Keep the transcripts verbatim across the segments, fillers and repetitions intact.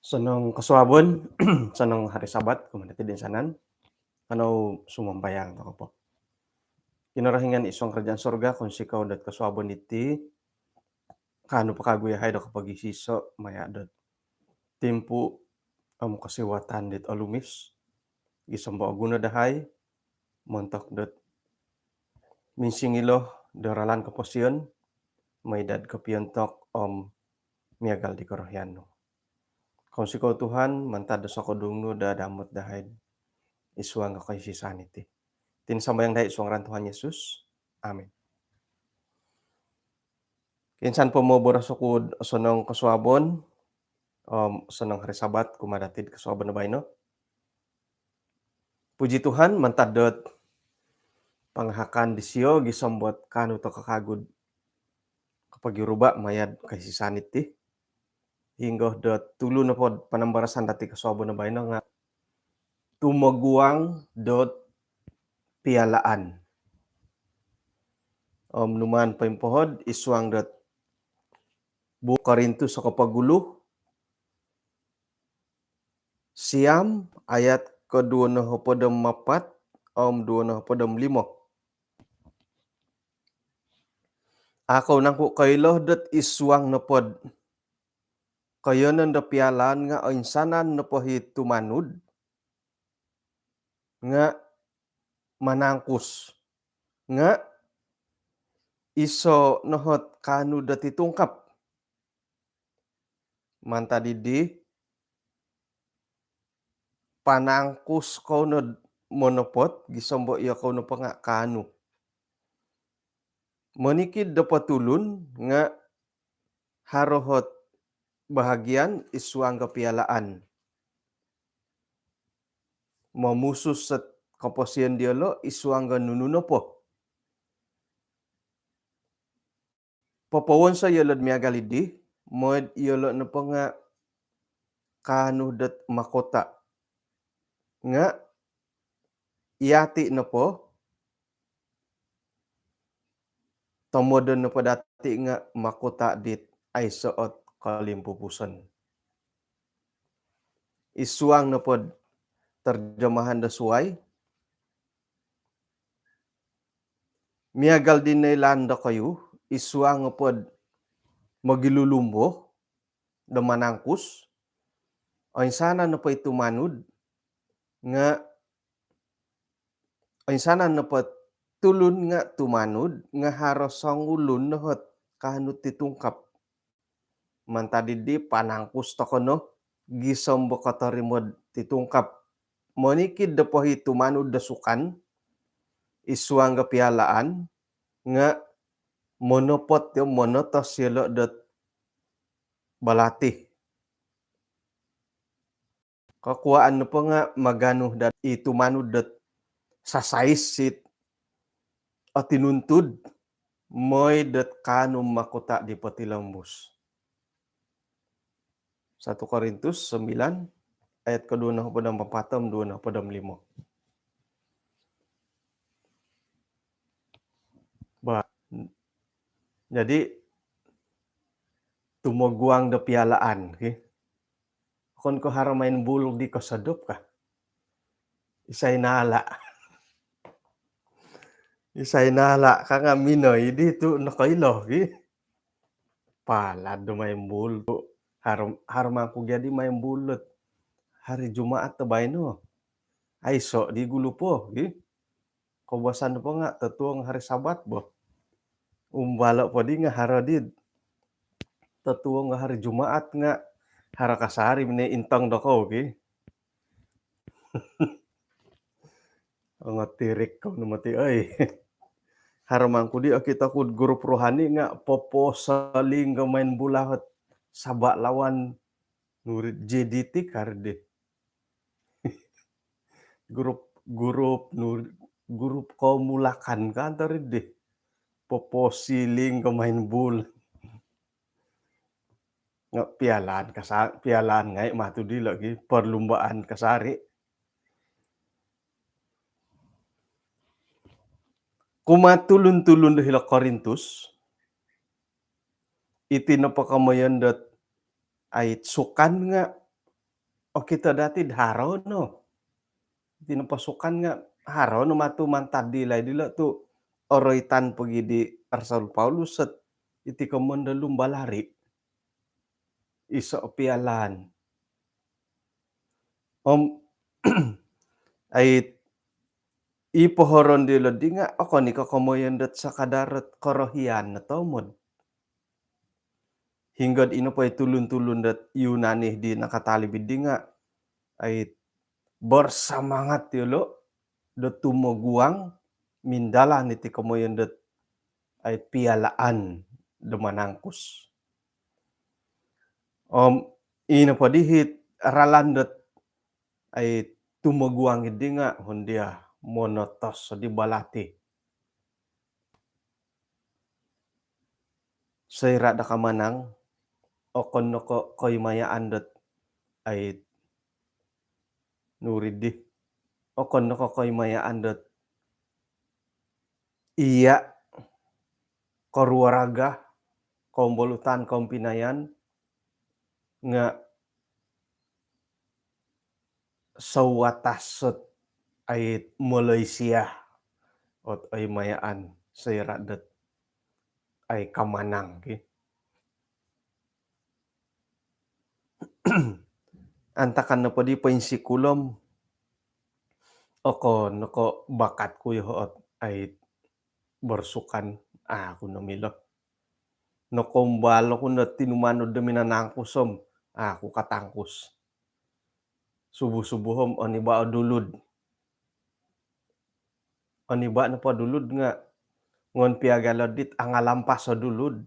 Osonong kosuabon, osonong hari Sabat kumaa dati toinsanan. Kanou sumambayang tokou po. Kinorohingan id suang kerajaan sorga, kounsikou dot kosuabon diti, kaanu po kawagu yahai do kopogiiso maya dot timpu om kosiwatan dit olumis, gisom do oguno dahai montok dot minsingilo do ralan koposion, maai dot kopiontok om miagal di korohian nu. Kounsikou Tuhan, mantad do sokodung nu do damot dahai id suang koisisaan iti. Iti no sambayang dahai id suang ngaran Tuhan Yesus. Amin. Insan po moboros oku do osonong kosuabon om osonong hari Sabat kumaa dati id kosuabon do baino. Puji Tuhan, mantad dot pangahakan disio gisom dot kaanu tokou kawagu do kopogiruba maya do koisisaan iti. Hinggo dot tulu nopo do panambarasan dati kosuabon do baino nga tumoguang dot pialaan. Om numaan poimpohod id suang dot buuk Korintus o kopogulu, siam, ayat koduo nohopod om apat om duo nohopod om limo. A kou nangku koilo dot id suang nopo do koiyonon do pialaan nga oinsanan nopo i tumanud nga manangkus, nga iso no ot kaanu do titungkap. Mantad dii, panangkus kou no do monopot, gisom do iyokou nopo nga kaanu. Monikid nopo tulun nga haro ot bahagian id suang do pialaan. Momusus ot koposion diolo id suang do nunu nopo. Popowonsoi yolo do miagal dii, mooi do yolo nopo nga kaanu dot mahkota. Nga yati nopo, tomodon nopo dati nga mahkota dit aiso ot kolimpupuson. Id suang nopo do terjemahan do suai, miagal di noilaan dokoyu, id suang nopo do mogilulumbo do manangkus, oinsanan nopo i tumanud nga, oinsanan nopo tulun nga tumanud nga haro songulun no ot kaanu titungkap. Mantad dii, panangkus tokou no gisom do kotorimo do titungkap. Monikid nopo i tumanud do sukan id suang do pialaan nga monopot yolo, monotos yolo dot balatih. Kokuaan nopo nga maganu dot i tumanud dot sasais it otinuntud, mooi dot kaanu mahkota di potilombus. Satu Korintus sembilan ayat koduo nohopod om apat om duo nohopod om limo. Ba, Jadi tumoguang do pialaan ki. Okon ko haro main bul di kosodop ka. Isai nala. Isai nala ka nga minoi di tu nokoilo ki. Palad do main bul tu haro, haro mangku gia di main bul dot hari Jumaat to baino. Aiso di gulu po ki. Koubasan po nga totuong hari Sabat bo. Umbalo po di nga haro di totuong hari Jumaat nga haro kasari mine intong dokou ki. Ngotirik kau no mati oi. Haro mangku di okito ku grup rohani nga poposoling ga main bul ot Sabah lawan nurid J D T kar di. Grup, grup nur, grup komulakan kan tari di. Poposiling ga main bul. Nga pialaan kasa-, pialaan ngai matu di lagi perlumbaan kasari. Kumaa tulun-tulun do hilo Korintus, iti nopo komoyon dot ai sukan nga okito dati do haro no. Iti nopo sukan nga haro no matu mantad di lai dilo tu oroitan pogi di Rasul Paulus set iti komoyon do lumba lari. Iso pialaan. Om ai i pohoron dilo di nga okon i ko komoyon dot sakadar dot korohian no tomod. Hinggod ino po i tulun-tulun dot Yunani di nakatalib di nga ai bersemangat yolo dot tumoguang mindalan iti komoyon dot ai pialaan do manangkus. Om ino po di hit ralan dot ai tumoguang di nga hondia monotos di balati. Soira do kamanang okon no ko koimayaan dot ai nurid di. Okon no ko koimayaan dot iya koruaraga, kombolutan, kompinayan nga sawatas sot ai Malaysia ot ai mayaan soira dot ai kamanang ki. Antakan nopo di poinsikulom okon no ko bakat ku yoho ot ai bersukan aku no milo. Nokombal oku no tinumanud do minanangkus om aku katangkus. Subuh-subuh om oniba o dulud. Oniba nopo dulud nga ngon piagalo dit angalampas o dulud.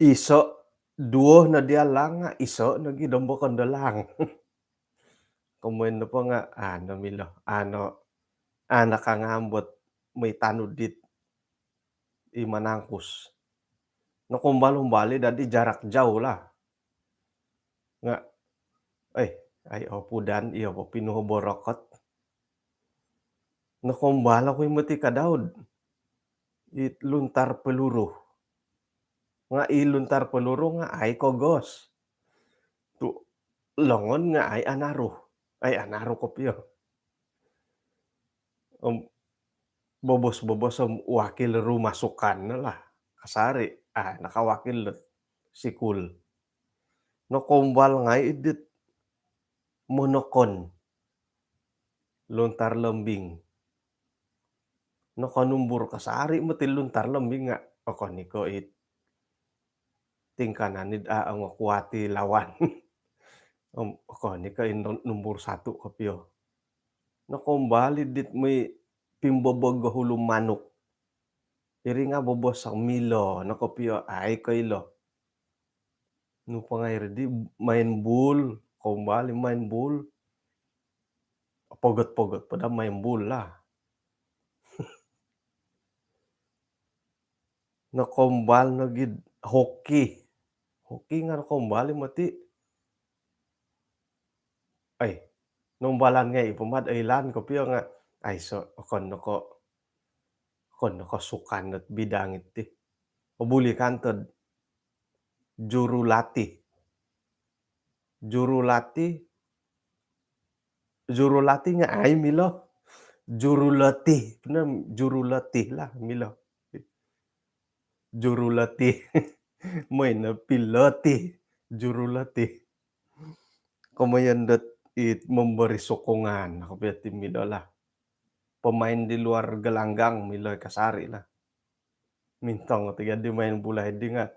Iso duo no dia lang nga iso nogi dombokon do lang. Komoyon nopo nga ano milo ano ano kangambot moi tanud dit i manangkus. Nokombal-umbali dadi jarak jauh lah. Nga eh ai opudan iyo po pinuho borokot. Nokombal oku i moti ka Daud. I luntar peluru. Nga i luntar peluru nga ai kogos. Tu longon nga ai anaru. Ai anaru kopio. Om bobos-bobos om wakil rumah sukan no lah. Kasari ah nakawakil do sikul. Nokombal ngai idit monokon lontar lombing. Nokonumbur kasari moti lontar lombing nga okon i ko it tingkanan id a ongokuati lawan. Om okon i ko in numbur satu kopio. Nokombal idit moi pimbobog o hulu manuk. Iri nga bobos o milo no kopio ai koilo. Nu pangai ridi main bul, kombal i main bul. Pogot-pogot po da main bul lah. Nokombal nogi hoki. Hoki nga nokombal i moti. Ai nombalan ngai i pomad oilaan kopio nga aiso okon no ko Okon ko sukan dot bidang iti. Obuli kan tod jurulatih. Jurulatih, jurulatih nga ai milo. Jurulatih, benar, jurulatih lah milo. Jurulatih. Moi no pilatih, jurulatih. Komoyon dot it memberi sokongan, aku pia ti milo lah. Pemain di luar gelanggang milo kasari lah. Mintong tiga di main bola di nga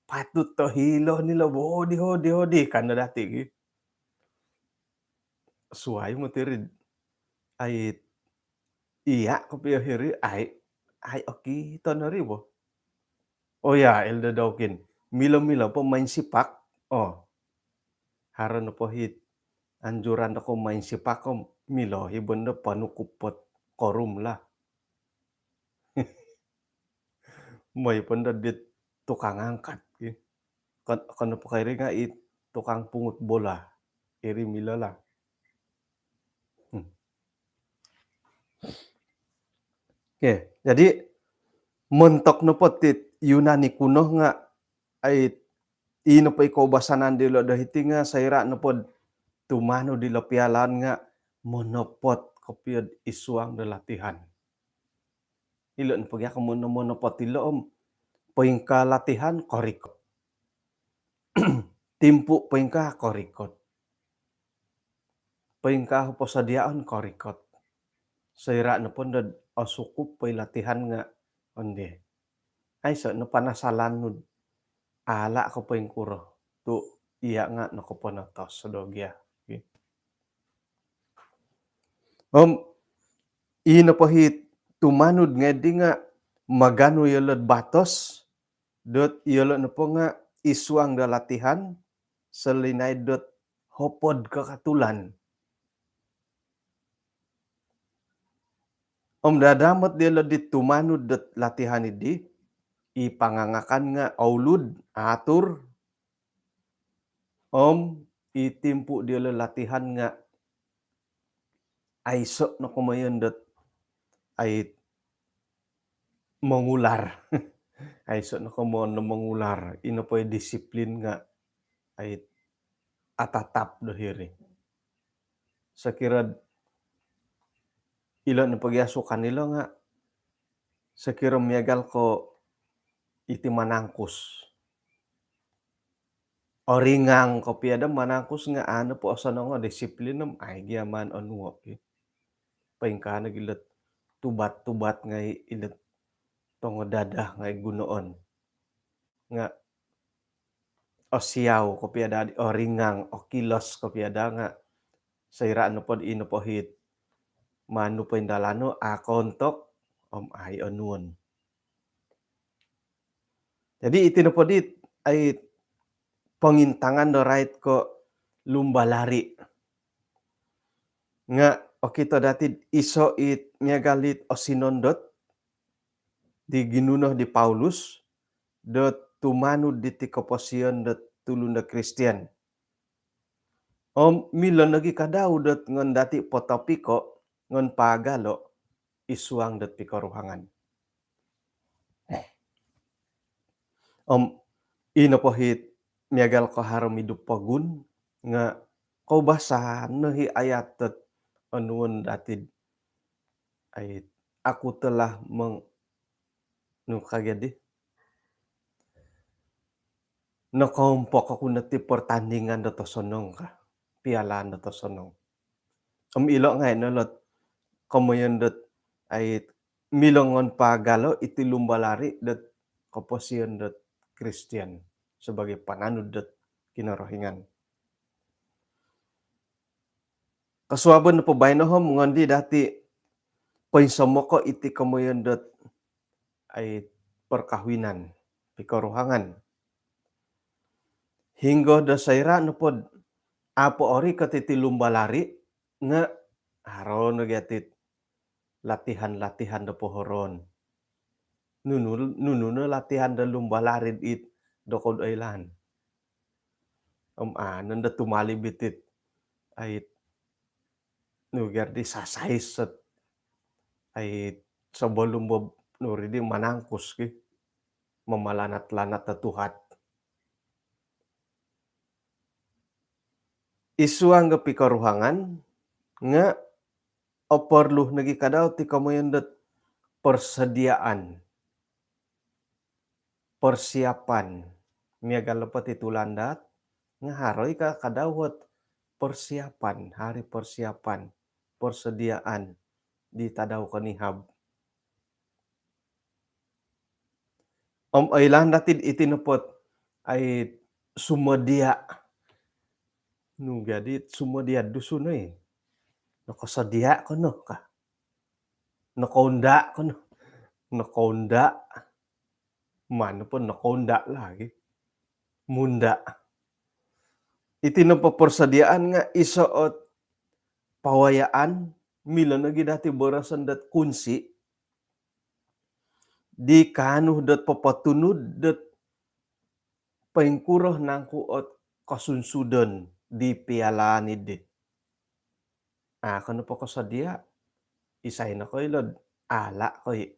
patut to hilo nilo hodi, hodi, hodi kan dati gi. Suai mo tiri ai, iya kopio hiri ai, ai oki to nori bo. Oh ya, Elder Dawkin. Milo-milo po main sipak. Oh. Haro nopo hit anjuran do ko main sipak ko milo hi bondo panukup pot korum lah. Moi pondo dit tukang angkat ki. Kon, kon nopo kairi nga it tukang pungut bola. Iri milo lah. Hmm. Okey, jadi montok nopo tit Yunani kuno nga ai i nopo i koubasanan dilo do hiti nga soira nopo tumanud dilo pialaan nga monopot kopio id suang do latihan. Ilo nopo gia ko mono-, monopot ilo om poingkaa latihan korikot. Timpu poingkaa korikot. Poingkaa persediaan korikot. Soira nopo ndo osukup poi latihan nga onde. Aiso no panasalan nu ala ko poingkuro tu iya nga nokoponotos do gia. Om i nopo hi tumanud ngai di nga maganu yolo batos dot yolo nopo nga id suang do latihan solinaid dot hopod kakatulan. Om dadamot diolo di tumanud dot latihan idi, i pangangakan nga oulud, atur, om i timpu diolo latihan nga aiso no komoyon dot ai mongular. Aiso no komoyon no mongular. I nopo i disiplin nga ai atatap do hiri. Sokiro ilo nopo gia sukan ilo nga sokiro miagal ko iti manangkus. Oringang kopio do manangkus nga anu po osonong o disiplin om ai gia maan onuo ki. Poingkaa nogi ilo tubat-tubat ngai ilo tongo dadah ngai gunoon. Nga osiau kopio do, oringang, okilos kopio do nga soira nopo di nopo hit manu poindalano akontok om ai onuon. Jadi iti nopo di ai pongintangan do rait ko lumba lari. Nga okito dati iso it miagal it osinondot di ginuno di Paulus dot tumanud diti koposion dot tulun do Kristian. Om milo nogi kadau dot ngon dati potopiko ngon paagalo id suang dot pikoruhangan. Om i nopo hit miagal ko haro midu pogun nga koubasan no hi ayat dot onuon dati ai aku telah meng-, nu kagi di. Nokompok oku noti pertandingan dot osonong ka. Pialaan dot osonong. Om ilo ngai no lot komoyon dot ai milo ngon paagalo iti lumba lari dot koposion dot Kristian sebagai pananud dot Kinorohingan. Kosuabon nopo baino om ngondi dati poinsomoko iti komoyon dot ai perkahwinan, pikoruhangan. Hinggo do soira nopo dot apo orikot iti lumba lari nga haro nogi ati latihan-latihan do pohoroon. Nunu, nunu no latihan do lumba lari it dokou oilaan. Om anu ndo tumalib iti ai nuger di sasai set ai sebelum bo-, nuri di manangkus ki, mamalanat-lanat do tuhat. Id suang do pikoruhangan nga oporlu nogi kadau ti komoyon dot persediaan, persiapan. Miagal nopo ti tulandaat nga haro i ka kadau ot persiapan, hari persiapan, persediaan di tadau konihab. Om oilaan dati iti nopo ot ai sumodia. Nu gia di sumodia Dusun oi. Nokosodia ko no ka. Nokounda ko no. Nokounda. Maan po nokounda lagi. Munda. Iti nopo persediaan nga iso ot pawayaan, milo nogi dati boroson dot kunsi di kaanu dot popotunud dot poingkuro nangku ot kosunsudon di pialaan dii. A ko nopo kosodia, isai nokoilo dot ala ko i.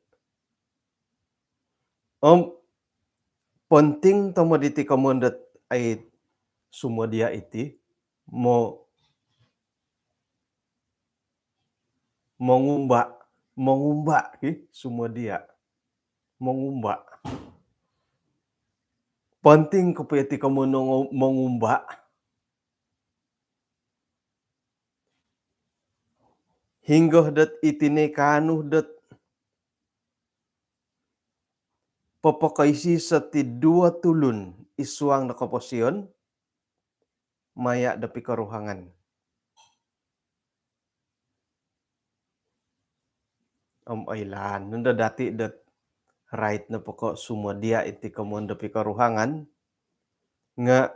Om penting tomod iti komoyon dot ai sumodia iti, mo- mongumba, mongumba ki sumodia. Mongumba. Penting kopio ti komoyon mongumba. Hinggo dot iti no kaanu dot popokoisiso ti duo tulun id suang do koposion maya do pikoruhangan. Om oilaan nondo dati dot rait nopo ko sumodia iti komoyon do pikoruhangan nga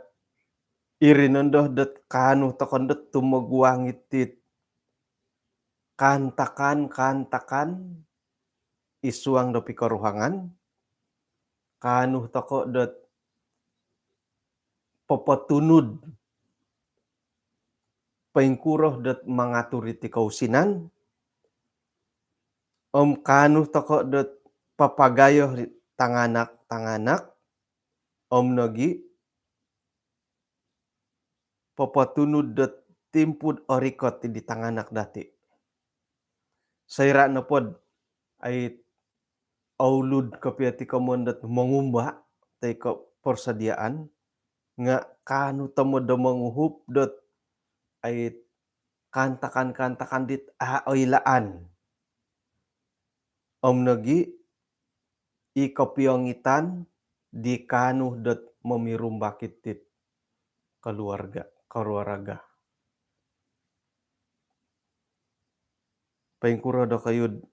iri nondo dot kaanu tokou dot tumoguang iti kaantakan-kaantakan id suang do pikoruhangan, kaanu tokou dot popotunud poingkuro dot mangatur iti kousinan, om kaanu tokou dot papagayo ri tanganak-tanganak, om nogi popotunud dot timpu do orikot di tanganak dati. Soira nopo dot ai oulud kopio ti komoyon dot mongumba toi ko persediaan nga kaanu tomod do monguhup dot ai kaantakan-kaantakan dit a oilaan. Om nogi i kopiongitan di kaanu dot momirumbakit dit keluarga, keluarga. Poingkuro dokoyu dot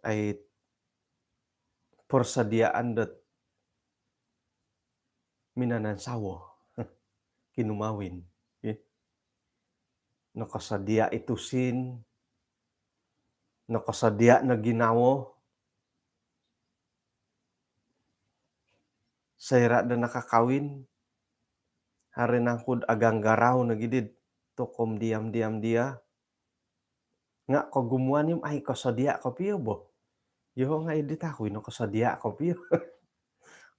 ai persediaan dot minanansawo, kinumawin, ya. Nokosodia i tusin, nokosodia no ginawo, soira do nakakawin, haro nangku dot aganggarau nogi dii dot tokom diam-diam dia. Nga kogumuan i om ai kosodia kopio bo. Yoho nga idi tokou i nokosodia kopio.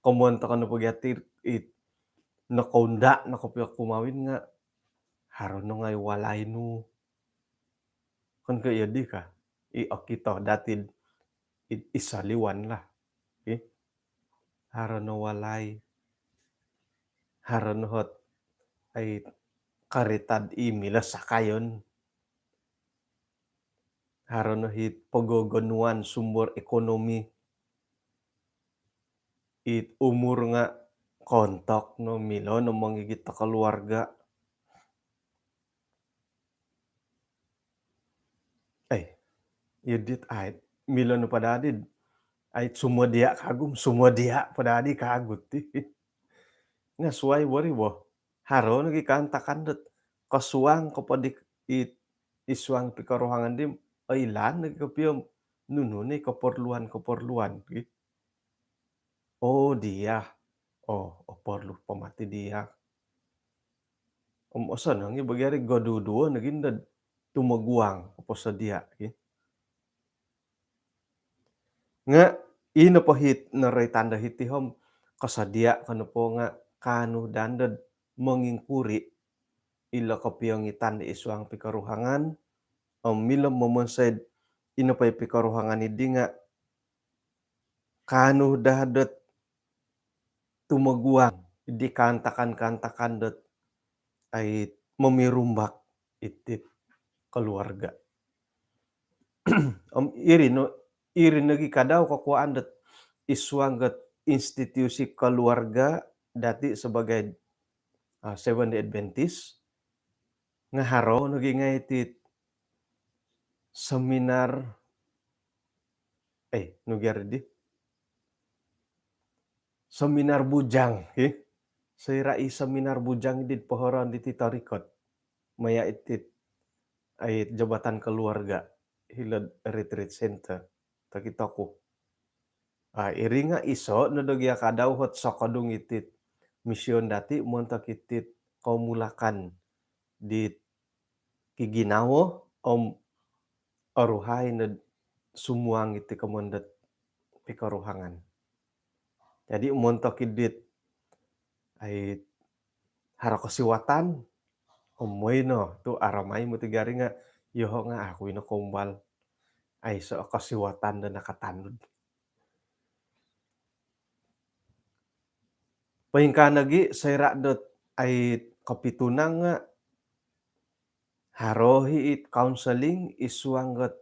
Komoyon tokou nopo gia ti it nokounda no kopio kumawin nga haro no ngai walai nu. Kan ko iyo di ka. I okito dati dot i, i soliwan lah. Okey. Haro no walai. Haro no ot ai karita dot i milo sakayon. Haro no it pogogonuan sumber ekonomi. It umur nga kontok no milo no mongigit do keluarga. Eh, iyo dit ai milo no po dadi. Ai sumodia kagu om sumodia po dadi kagu ti. Nga suai wori bo. Haro nogi kaantakan dot kosuang ko po di i, id suang pikoruhangan dii om oilaan nogi kopio om nunu no i keperluan-keperluan ki. Oh, dia. Oh, oh, perlu po mati dia. Om osonong i bagi ari goduduo nogi dot tumoguang ko posodia ki. Nga' ino po hiti noroitan do hiti om, kosodia' ko nopo nga' kaanu daa dot mongingkuri' ilo kopiongitan id suang pikoruhangan, om milo momonsoi'd ino po i pikoruhangan iddi nga' kaanu daa dot tumoguang di kaantakan-kaantakan dot ai momirumbak iti'd koluarga'. Om iri no, iri nogi kadau kokuaan dot id suang dot institusi koluarga' dati' sabagai, ah, Seventh Day Adventist, nga' haro nogi ngai' iti seminar, eh, nu gia ri di, seminar bujang, ki. Soira' i seminar bujang di pohoroon diti torikot maya' iti, ai, jabatan koluarga' hilo'd retreat center, tokitoku. Ah, iri nga' iso' no do gia kadau ot sokodung iti mision dati' montok iti komulakan di kiginawo om oruhai nod sumuang iti komoyon dot pikoruhangan. Jadi montok id dit ai haro kosiwatan, om moi no tu' aramai moti gia ri nga' iyoho' nga' aku ino kombal. Aiso' kosiwatan do nakatanud. Poingkaa nogi' soira' dot ai kopitunang nga' haro i' it counselling id suang dot,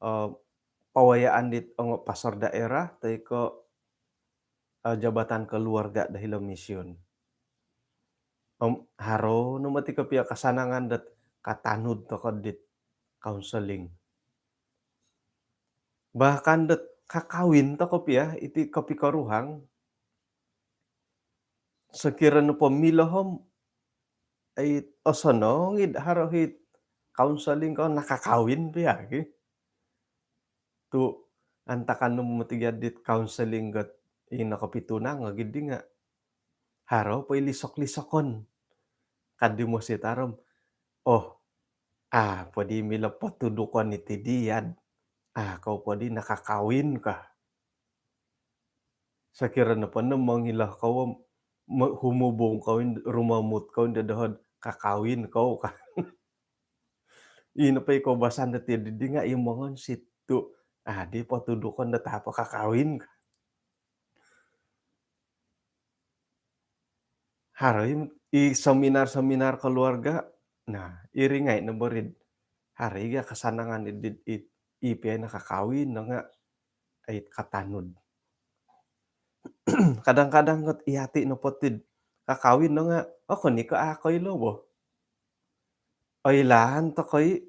eh, pawayaan dit ongo pastor daerah toi ko', eh, jabatan koluarga' do hilo mision. Om haro no moti kopio kasanangan dot katanud toko' dit counselling. Bahkan dot kakawin toko' pia iti kopikoruhang. Sokiro nopo milo om ai osonong id haro it counselling ko nakakawin pia, ki. Tu' antakan no moti gia dit counselling dot ino kopitunang ogi di nga' haro po i lisok-lisokon. Kaddi mositi' aram, oh, a' po di milo potudukon iti dia'd a' kou po di nakakawin ka. Sokiro nopo no mongilo kou, mo-, humubung kou in-, rumomut kou indo doho'd kakawin kou ka. Ino po i koubasan dot iri di nga' i mongonsit tu' a' di potudukon dot a' po kakawin ka. Haro i, i seminar-seminar koluarga'. Nah, iri ngai' no bo rid haro i gia kasanangan id, id, i pia i nakakawin no nga' ai katanud. Kadang-kadang kot iyati' nopo tid kakawin no nga' okon i' ko' a' koilo bo. Oilaan toko' i'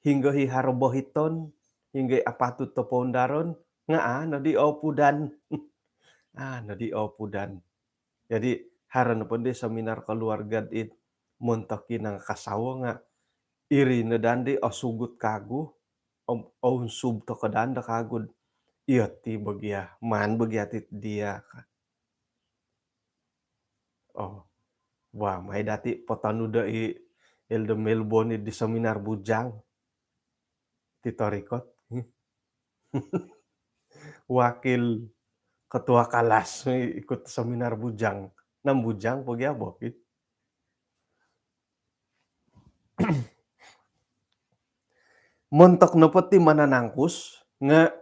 hinggo i haro bohiton, hinggo i apatut do poundaron, nga' a' noddi opudan. A' noddi opudan. Jadi haro nopo di seminar koluarga' dit montok i nangakasawo nga' iri no daa di osugut kagu, om ounsub toko' daa do kagu'd iyo ti bo gia, maan bo gia ti dia ka. Oh, wah, mai dati' potonu do i Elder Melbon i di seminar bujang ti torikot. Wakil ketua kalas ikut seminar bujang. Nambujang po gia bo, ki. Montok nopo ti mananangkus nga'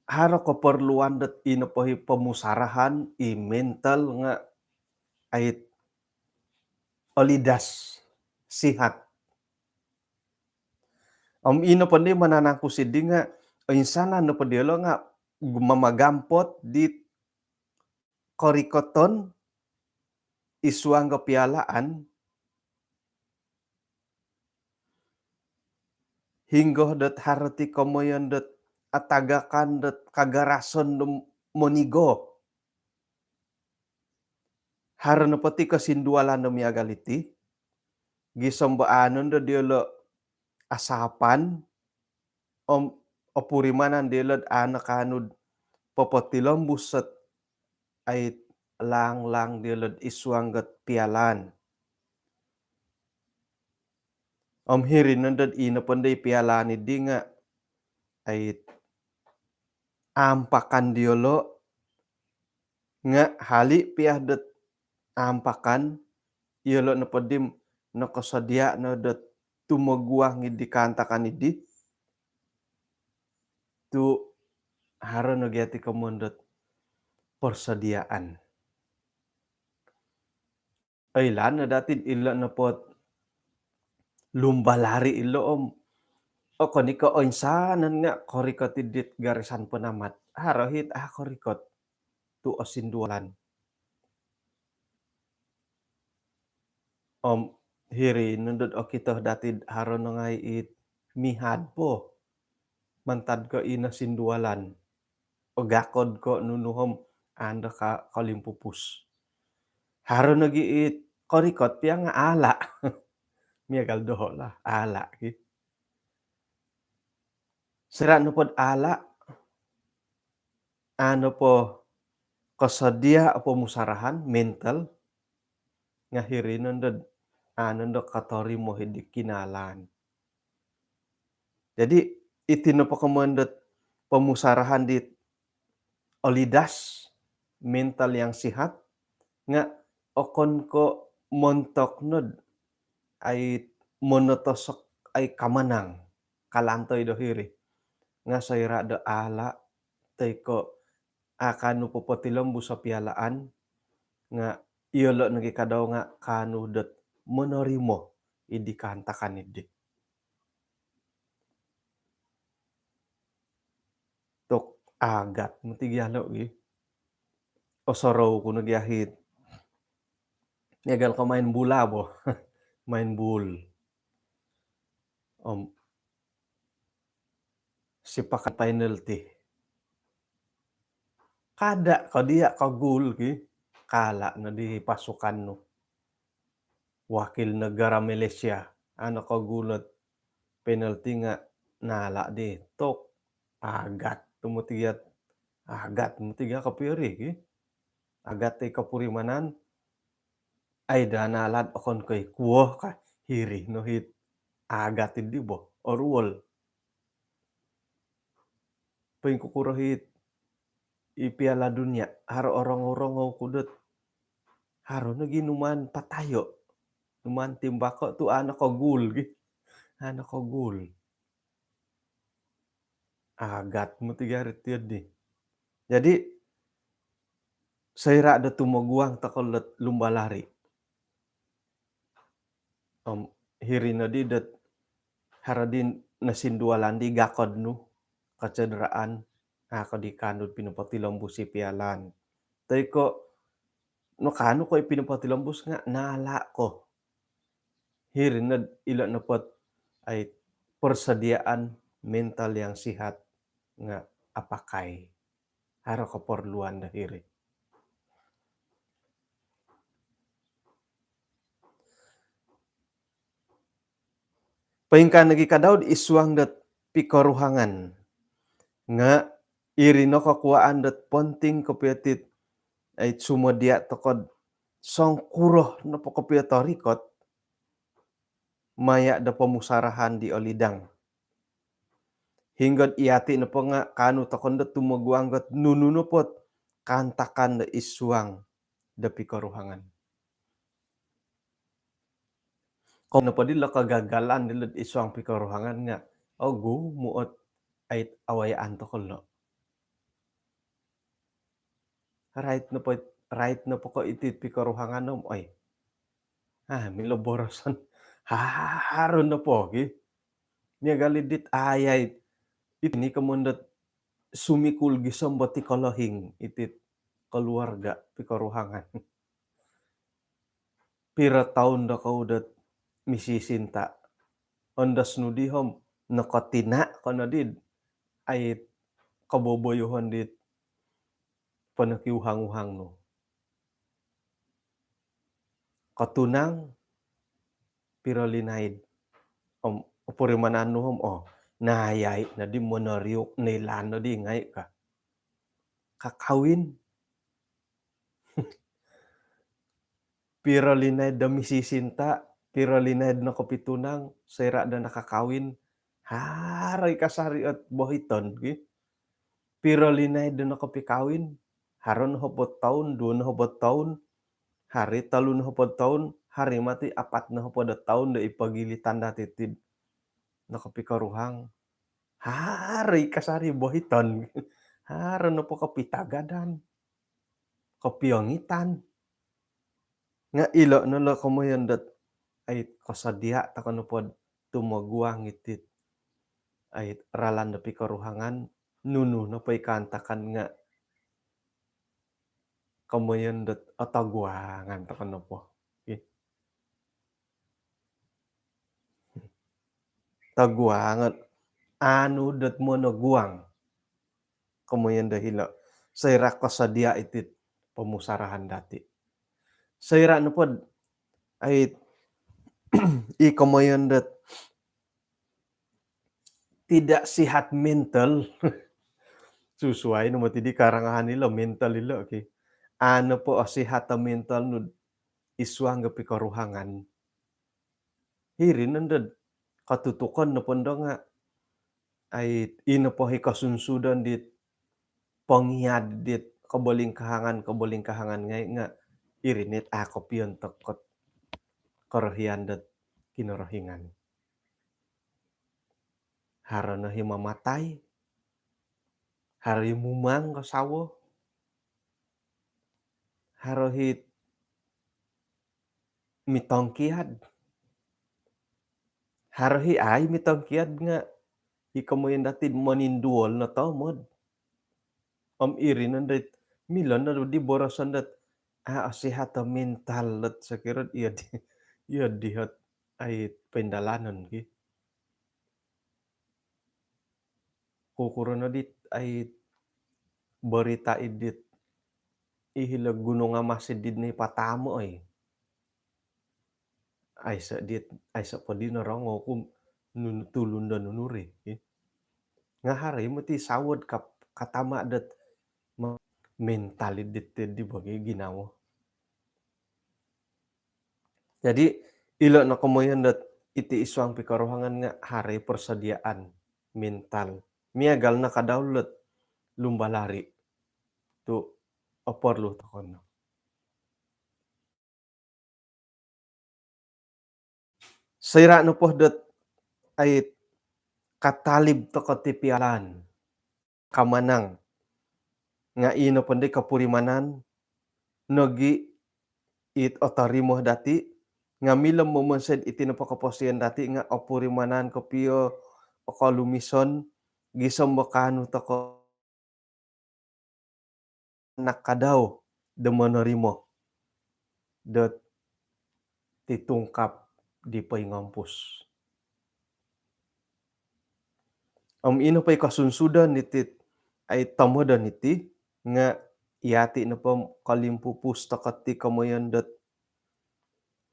haro keperluan dot ino po i pomusarahan, i mental nga' ai olidas, sihat. Om ino po di mananangkus iddi nga' insanan nopo diyolo' nga' mamagampot di korikoton id suang do pialaan, hinggo dot haro ti komoyon dot atagakan dot kagarason do monigo. Haro nopo ti kosindualan do miagal iti, gisom bo anon do diyolo' asapan, om opurimanan diyolo'd a' nokaanu'd popotilombus ot ai laang-laang diyolo'd id suang dot pialaan. Om hiri nondo'd ino pondo i pialaan iddi nga' ai ampakan diolo' nga' hali' piya dot ampakan, iyolo' nopo di nokosodia' no dot tumoguang iddi kaantakan iddi tu' haro nogi ati komoyon dot persediaan. Oilaan no dati'd ilo' nopo't lumba lari ilo' om okon i' ko' oinsanan nga' korikot iddit garisan penamat. Haro hi't a' korikot tu' osindualan. Om hiri nondo'd okito dati'd haro no ngai' it mihad po mantad ko' ino sindualan. Ogakod ko' nunu om ando ka kolimpupus. Haro nogi it korikot piya nga' ala'. Miagal doho' lah, ala' ki. Soira' nopo'd ala', a' nopo kosodia' o pomusarahan mental, nga' hiri nondo'd a' nondo kotorimo hiddi kinalaan. Jadi iti nopo komoyon dot pomusarahan dit olidas, mental yang sihat, nga' okon ko' montok nod ai monotosok ai kamanang kalantoi do hiri. Nga' soira' do ala' toi ko' a' kaanu popotilombus o pialaan, nga' iyolo' nogi kadau nga' kaanu dot monorimo iddi kaantakan iddi. Tok agat moti gia lo' gi. Osorou ku no gia hit. Miagal ko main bula bo. Main bul. Om sipakan penalti. Kada' ko diya' ko gol ki. Kala' no di pasukan nu. Wakil negara Malaysia. A' no ko gol ot penalti nga' nala' di. Tok. Agat tu moti gia. Agat moti gia kopio ri ki. Agat ti kopurimanan. Ai da nala'd okon ko' i kuo ka hiri no hit. Agat iddi bo. Oruol. Poingkukuro hit i Piala Dunia, haro orongou-rongou ku dot haro nogi numaan patayo', numaan timbako' tu' a' no ko gol gi. A' no ko gol. Agat moti gia ri tiyo di. Jadi soira' do tumoguang toko' lot lumba lari. Om hiri noddi dot haro di nosindualan di gakod nu, kecederaan, a' ko di kaanu pinopotilombus i pialaan. Toi ko' nokaanu ko i pinopotilombus nga' nala' ko. Hiri nod ilo' nopo't ai persediaan mental yang sihat nga' apakai. Haro keperluan do hiri. Poingkaa nogi kadau'd id suang dot pikoruhangan. Nga' iri no kokuwaan dot ponting kopio tit ai sumodia' toko'd songkuro nopo kopio torikot maya' do pomusarahan di olidang. Hinggo'd iyati' nopo nga' kaanu toko' ndo tumoguang got nunu nopo't kaantakan do id suang do pikoruhangan. Ko nopo dilo' kagagalan dilo'd id suang pikoruhangan nga' ogumu' ot ai awayaan toko' lo'. Rait nopo, rait nopo ko' iti't pikoruhangan om, oi. Ah, milo boroson. Haro nopo gi. Miagal i dit ayai. Iti ni komoyon dot sumikul gisom bo ti kolohing iti't keluarga pikoruhangan. Piro toun dokou dot misisinta'? Ondos nu di om nokotina' ko noddi'd ai koboboyoon dit ponokiuhang-uhang nu. Kotunang piro linaid? Om opurimanan nu om, oh, nayai noddi monoriuk, noilaan noddi ngai' ka. Kakawin. Piro linaid do misisinta', piro linaid nokopitunang, soira' do nakakawin, haro i kasari ot bohiton gi. Piro linaid do nokopikawin? Haro no hopod toun, duo no hopod toun, haro i tolu no hopod toun, haro i moti apat no hopod toun do id pogilitan dati tid nokopikoruhang. Haro i kasari bohiton. Haro nopo kopitagadan, kopiongitan. Nga ilo no lo komoyon dot ai kosodia toko nopo do tumoguang iti ai ralan do pikoruhangan, nunu nopo i kaantakan nga komoyon dot otoguangan toko nopo. Okey. Toguangan, anu dot monoguang. Komoyon do hilo. Soira kosodia iti pomusarahan dati. Soira nopo do ai i komoyon dot tidak sihat mental. Susuai no moti di karangahan ilo mental ilo, okey. Anu po osihat o mental nu id suang do pikoruhangan. Hiri nondo do kotutukon nopo ndo nga ai ino po i kosunsudon dit pongiad dit kobolingkahangan, kobolingkahangan ngai nga iri no it a kopiontok dot korohian dot Kinorohingan. Haro no i mamatai, haro i mumang ko sawo, haro i mitongkiad, haro i ai mitongkiad nga i komoyon dati do moninduol no tomod. Om iri nondo it milo no di boroson dot a osihat o mental dot sokiro iyo di, iyo di ot ai poindalanon ki. Kukuro no dit ai berita id dit i hilo Gunung Amas id dit ni patamo oi. Aiso dit, aiso po di norongou ku nunu tulun do nunu ri. Nga haro i moti sawo do kap-, katama dot ma-, mental id dit di bagi ginawo. Jadi ilo no komoyon dot iti id suang pikoruhangan nga haro i persediaan mental. Miagal no ka dau dot lumba lari tu oporlu toko no. Soira nopo dot ai katalib toko ti pialaan, kamanang. Nga ino po ndo i kopurimanan nogi it otorimo dati nga milo momonsoi iti nopo koposion dati nga opurimanan kopio o kolumison gisom do kaanu toko anak ka dau do monorimo dot titungkap di poingompus. Om ino po i kosunsudon iti ai tomodon iti nga yati nopo kolimpupus toko ti komoyon dot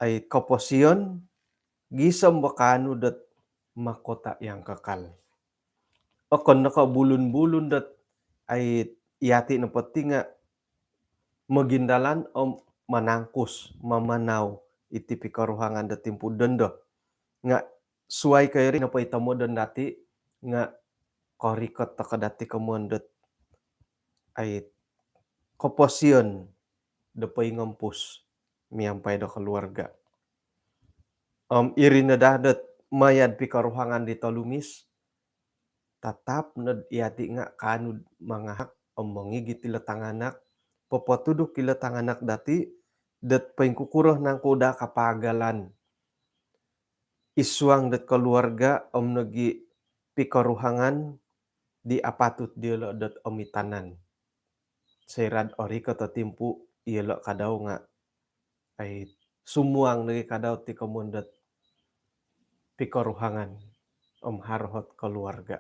ai koposion gisom do kaanu dot mahkota yang kekal. Okon no ko bulun-bulun dot ai yati nopo ti nga mogindalan om manangkus, mamanau iti pikoruhangan do timpu dondo. Nga suai ko iri nopo i tomodon dati nga korikot toko dati komoyon dot ai koposion do poingompus miampai do keluarga. Om iri no daa dot maya do pikoruhangan di tolumis, tatap no do yati nga kaanu do mangahak om mongigit ilo tanganak, popotuduk ilo tanganak dati dot poingkukuro nangku daa kapaagalan id suang dot keluarga om nogi pikoruhangan di apatut diolo dot omitanan. Soira do orikot o timpu, iyolo ka dau nga ai sumuang nogi ka dau ti komoyon dot pikoruhangan om haro ot keluarga.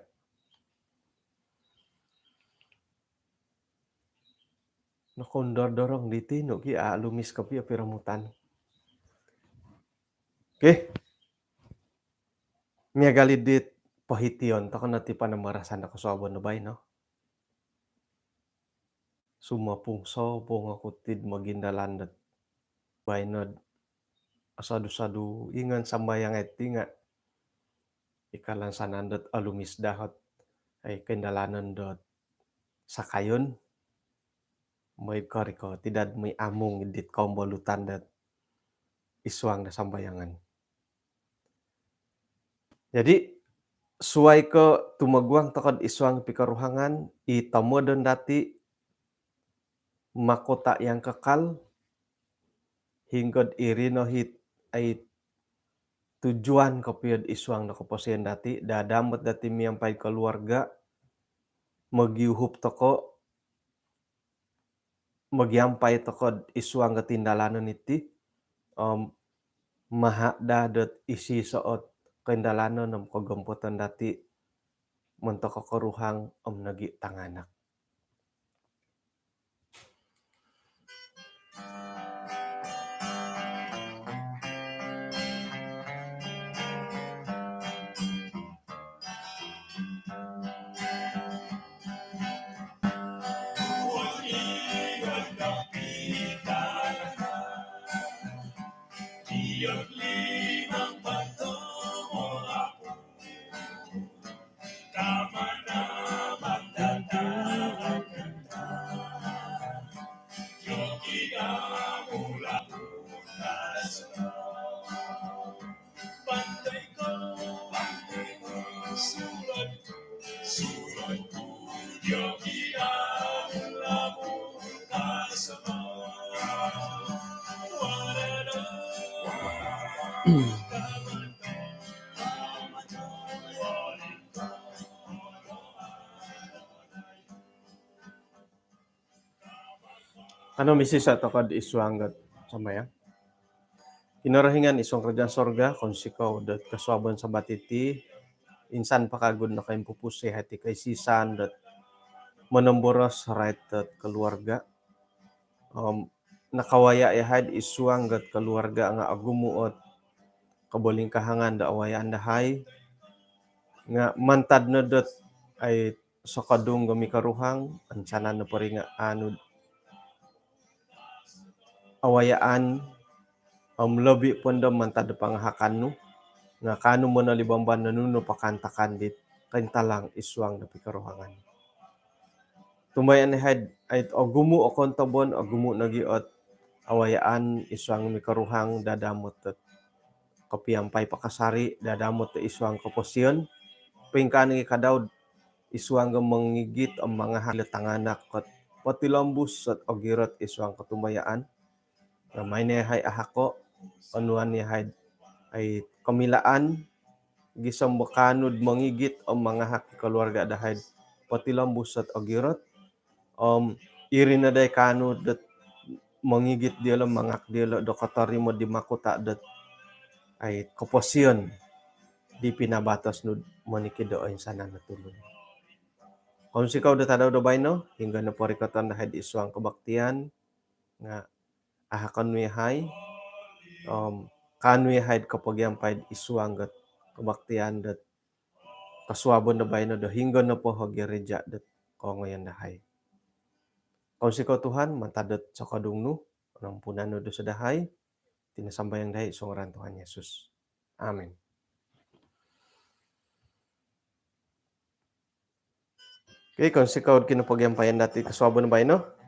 Nokondor-dorong diti no ki, a, olumis kopio piromutan. Okey. Miagal i dit pohition toko no ti panambarasan do kosuabon do baino. Sumopung-sopung oku ti do mogindalan dot baino do osodu-sodu ingon sambayang iti nga i kalansanan dot olumis daa ot ai koindalanon dot sakayon, moi korikot i dot moi amung dit kombolutan dot id suang do sambayangan. Jadi, suai ko tumoguang toko id suang pikoruhangan, i tomodon dati mahkota yang kekal, hinggo iri no it, ai, tujuan kopio id suang do koposion dati, dadamot dati miampai keluarga, mogiuhup toko, mogiampai toko id suang do tindalanon iti, om mahak daa dot isi soot koindalanon om kogompoton dati montok koruhang om nogi tanganak. Kanou misisa toko id suang dot sambayang. Kinorohingan id suang kerajaan sorga, kounsikou dot kosuabon Sabat iti, insan po kagu nokoimpupus yahai ti koisisan dot monomboros rait dot keluarga. Om nakawaya yahai id suang dot keluarga nga ogumu ot kobolingkahangan do awayaan dahai, nga mantad no dot, ai, sokodung do mikoruhang, ancanan nopo ri nga aanu awayaan, om lobi po do mantad do pangahakan nu, nga kaanu monolibamban do nunu nopo kaantakan dit kointalang id suang do pikoruhangan. Tumbayaan yahai, ai, ogumu o kontobon, ogumu nogi ot awayaan id suang mikoruhang, dadamot dot kopiampai pakasari, dadamot dot id suang koposion, poingkaa nogi ka Daud id suang do mongigit om mangahak ilo tanganak dot potilombus dot ogirot id suang kotumbayaan. Nga maai no yahai ahako, onuan yahai, ai, komilaan, gisom do kaanu do mongigit om mangahak keluarga dahai potilombus dot ogirot, om iri no daa i kaanu dot mongigit diolo, mangahak diolo do kotorimo di mahkota dot, ai, koposion di pinabatos nu monikid do oinsanan o tulun. Kounsikou do tadau do baino, hinggo nopo rikoton dahai id suang kebaktian, nga ahakon nu yahai, om kaanu yahai kopogiampai id suang dot kebaktian dot kosuabon do baino do hinggo nopo o gereja dot koongoyon dahai. Kounsikou Tuhan, mantad dot sokodung nu, ondompunan nu dosa dahai, iti no sambayang dahai id suang ngaran Tuhan Yesus. Amin. Okey, kounsikou dot kinopogiampaian dati kosuabon baino.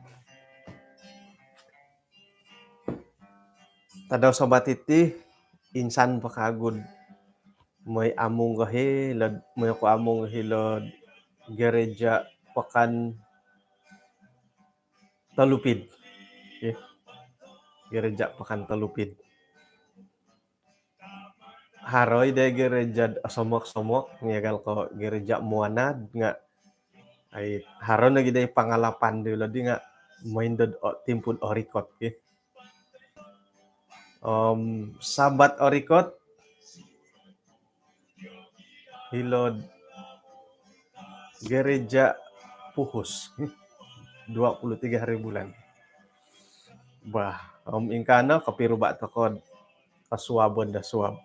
Tadau Sabat iti, insan po kagu do moi amung ko hilo'd, moi oku amung ko hilo'd gereja Pekan Telupid. Okey. Gereja Pekan Telupid. Haro i daa gereja do osomok-somok, miagal ko gereja Muanad nga, ai, haro nogi daa pangalapan diolo di nga mooi nondo do timpu do orikot, okey. Om Sabat orikot, hilo'd gereja Puhus, dua puluh tiga hari bulan. Bah, om ingkaa no kopiruba toko do kosuabon do suab.